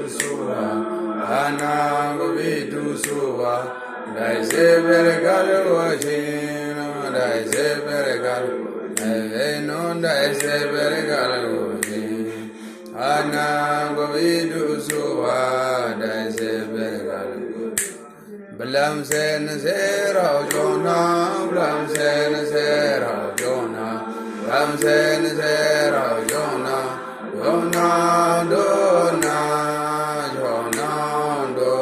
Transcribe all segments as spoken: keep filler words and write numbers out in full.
Suwa, ana go bidu suwa, dai se bergal wajino, dai se bergal, eve no dai se bergal wajino, ana go bidu suwa, dai se bergal wajino. Blam sen se rao jona, blam sen se rao jona, blam sen se rao jona, jona dona, jona do,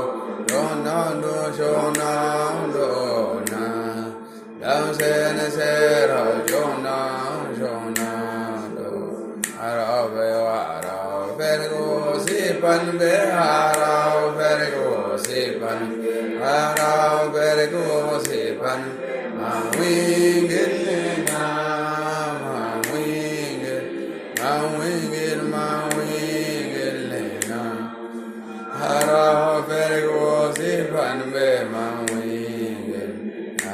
jona do, jona dona. Blam sen se rao jona, jona do. Haraw be wa haraw fergo sipan be haraw fergo sipan haraw fergo sipan ma wingil na ma wingil ma wingil ma wingil na. Haraw fergo sipan be ma wingil.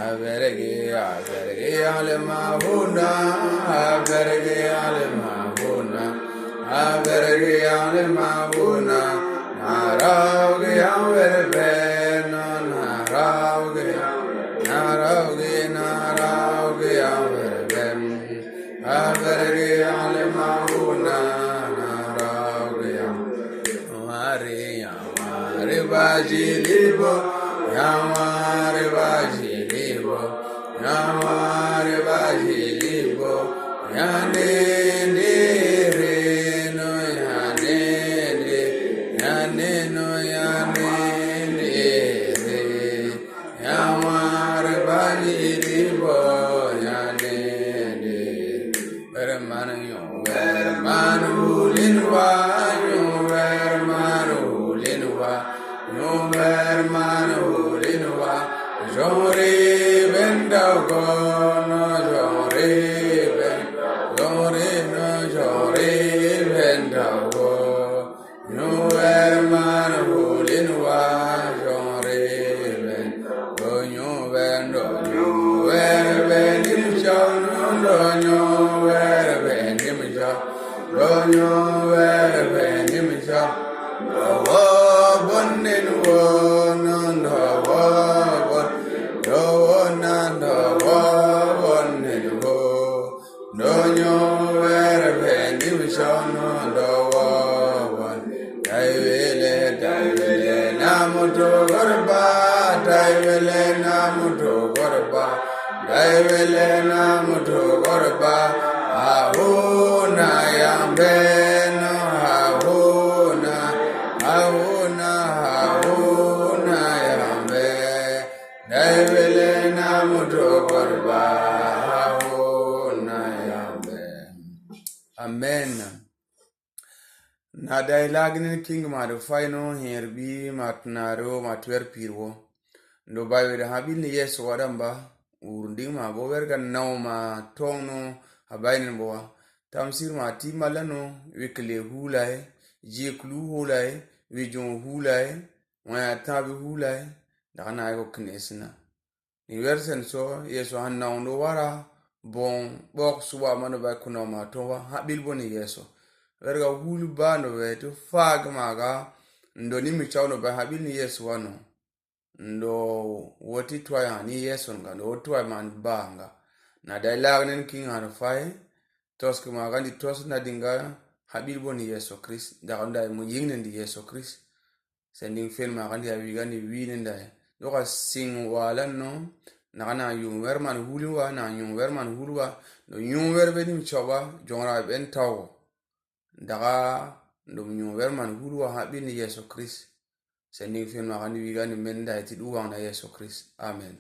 Avergi, avergi, ale mahuna, avergi, ale mahuna, avergi, ale mahuna, naraugi, averben, naraugi, naraugi, naraugi, averben, avergi, ale mahuna, naraugi, avergi, Yamare bajilibo, yamare bajilibo, yamare bajilibo, yanendere no yanende, yaneno yanendere. Yamare bani di bo yane de. Wer man yo, wer man hulin wa yo, wer man hulin wa yo, wer man hulin wa. Jore ben da go no, jore ben, jore no, jore ben da go. Nyuwer man hulin wa jongre ben. Do nyuwer, do nyuwer ben dim chong, do nyuwer ben dim chong, do nyuwer ben dim chong. Do wo bon nin wo non, do wo bon, do wo nan, do wo bon nin wo. Donyo wer ben dim shono do wo won. Dai wele, dai wele na mutu gorba, dai wele na mutu gorba, dai wele na mutu gorba. Ahuna yambe no, ahuna, ahuna, ahuna yambe. Dai wele na mutu gorba, ahuna yambe. Amen. Na dai lagnin king ma do faino her bi ma tnaro ma twer pirwo. Ndo bai wede habil ni Yesu wadamba. Ur nding ma bo werga naw ma tongno habainin bo wa. Tamsir ma ti malano, wikle hulai, jiklu hulai, wijung hulai, waya tabi hulai. Daga na aiko knesna. Ni wer sen so, Yesu han naw ndo wara, bon, bok suwa mano bai kuno ma to wa, habil bo ni Yesu. Werga hulu ba ndo we to fag maga, ndo ni mi chaw ndo bai habil ni Yesu wano. Ndo woti twai han ni Yesu nga, ndo woti twai man ba nga. Na dai lag nen king han fai, tos ki maga ndi tos na dinga habil bo ni Yesu Krist, daga ndai mo ying nen di Yesu Krist. Sending fen ma kan dia wiga ni wi ni ndai. Doka sing wala no. Na kana yung wer man huli wa, na yung wer man huli wa. No yung wer be nim choba, jongra ben tawo. Daga ndum yung wer man huli wa ha bin Yesu Krist. Sending fen ma kan wiga ni men ndai ti du wang na Yesu Krist. Amen.